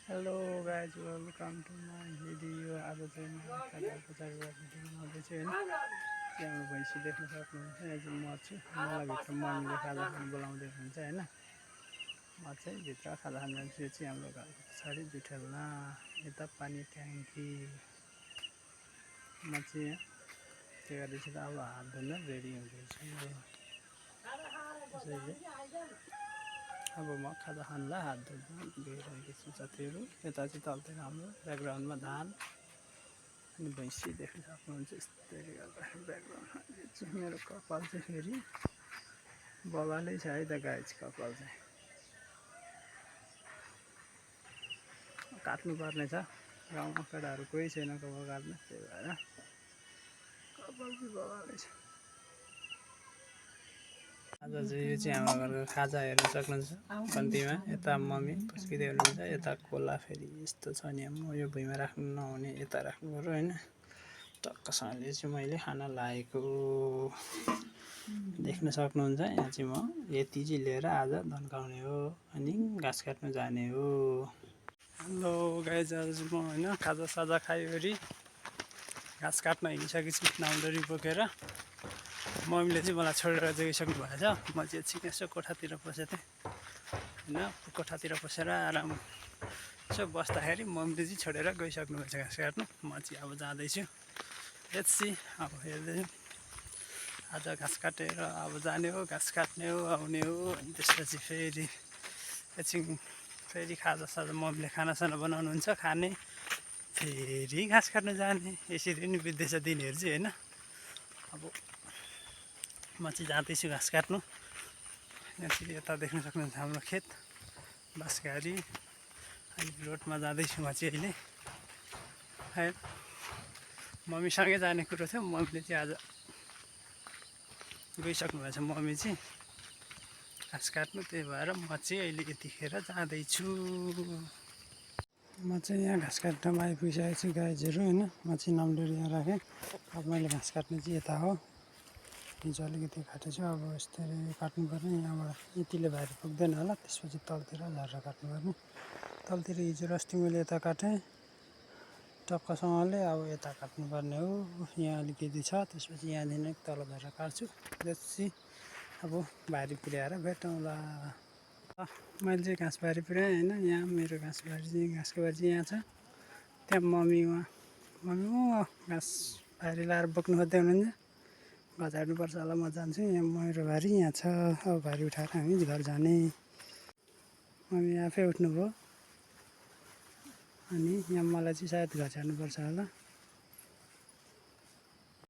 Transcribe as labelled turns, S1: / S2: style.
S1: Hello guys welcome to my video. आज चाहिँ म खाजाको भिडियो बनाउँदैछु होइन। त्यहाँ भैँसी देख्न सक्नुहुन्छ। यहाँ चाहिँ म छु, मलाई भित्र मम्मीले खाजा खान बोलाउँदै हुनुहुन्छ होइन। म चाहिँ भित्र खाजा खान जान्छु। यो चाहिँ हाम्रो घरको पछाडि जुठेलना, यता पानी ट्याङ्की। म चाहिँ यहाँ के गर्दैछु त अब हात धुन रेडी हुँदैछु। त्यसैले अब म खाजा खानलाई हात धुन गइरहेको छु साथीहरू। यता चाहिँ तलतिर हाम्रो ब्याकग्राउन्डमा धान अनि भैँसी देख्न सक्नुहुन्छ। यस्तै गर्दाखेरि ब्याकग्राउन्डमा यो चाहिँ मेरो कपाल चाहिँ फेरि बवालै छ है त गाइज। कपाल चाहिँ काट्नुपर्ने छ, गाउँमा केटाहरू कोही छैन कपाल काट्ने, त्यही भएर कपाल चाहिँ बवालै छ। आज चाहिँ यो चाहिँ हाम्रो घरको खाजा हेर्न सक्नुहुन्छ। कन्तीमा यता मम्मी पस्किँदै हुनुहुन्छ, यता कोला फेरि यस्तो छ नि। यो भुइँमा राख्नु नहुने, यता राख्नु पर्यो होइन। टक्कसँगले चाहिँ मैले खाना लाएको देख्न सक्नुहुन्छ। यहाँ चाहिँ म यति चाहिँ लिएर आज धन्काउने हो अनि घाँस काट्नु जाने हो। हेलो गाइज, आज चाहिँ म होइन खाजा साजा खाइवरी घाँस काट्न हिँडिसकेको छु नाउँदरी बोकेर। मम्मीले चाहिँ मलाई छोडेर गइसक्नु भएछ। म चाहिँ एकछिन यसो कोठातिर पसेको थिएँ होइन। कोठातिर पसेर आराम यसो बस्दाखेरि मम्मीले चाहिँ छोडेर गइसक्नु भएछ घाँस काट्नु। म चाहिँ अब जाँदैछु। लेट्स सी, अब हेर्दैछु। आज घाँस काटेर अब जाने हो, घाँस काट्ने हो, आउने हो। अनि त्यसपछि फेरि एकछिन फेरि खाजा साजा मम्मीले खानासाना बनाउनुहुन्छ, खाने, फेरि घाँस काट्नु जाने। यसरी नै बित्दैछ दिनहरू चाहिँ होइन। अब म चाहिँ जाँदैछु घाँस काट्नु। यहाँ चाहिँ यता देख्न सक्नुहुन्छ हाम्रो खेत, बाँसघारी। अनि रोडमा जाँदैछु म चाहिँ अहिले है। मम्मीसँगै जाने कुरो थियो, मम्मीले चाहिँ आज गइसक्नु भएछ। मम्मी चाहिँ घाँस काट्नु, त्यही भएर म चाहिँ अहिले यतिखेर जाँदैछु। म चाहिँ यहाँ घाँस काट्नमा आइपुगिसकेको छु गाइजहरू होइन। म चाहिँ नाउँदरी यहाँ राखेँ। अब मैले घाँस काट्ने चाहिँ यता हो। हिजो अलिकति काटेको छु, अब यस्तरी काट्नुपर्ने। यहाँबाट यतिले भारी पुग्दैन होला, त्यसपछि तलतिर झरेर काट्नुपर्ने। तलतिर हिजो अस्ति मैले यता काटेँ टक्कसँगले, अब यता काट्नुपर्ने हो। यहाँ अलिकति छ, त्यसपछि यहाँदेखि तल झरेर काट्छु। त्यसपछि अब भारी पुर्याएर भेटौँला। मैले चाहिँ घाँस बारी पुर्याएँ होइन। यहाँ मेरो घाँस बारी चाहिँ, घाँसको बारी चाहिँ यहाँ छ। त्यहाँ मम्मी घाँस बारी लाएर बोक्नु खोज्दै हुनुहुन्छ। घचाड्नुपर्छ होला, म जान्छु। यहाँ मेरो भारी यहाँ छ। अब भारी उठाएर हामी घर जाने। मम्मी आफै उठ्नुभयो अनि यहाँ मलाई चाहिँ सायद घचाड्नुपर्छ होला।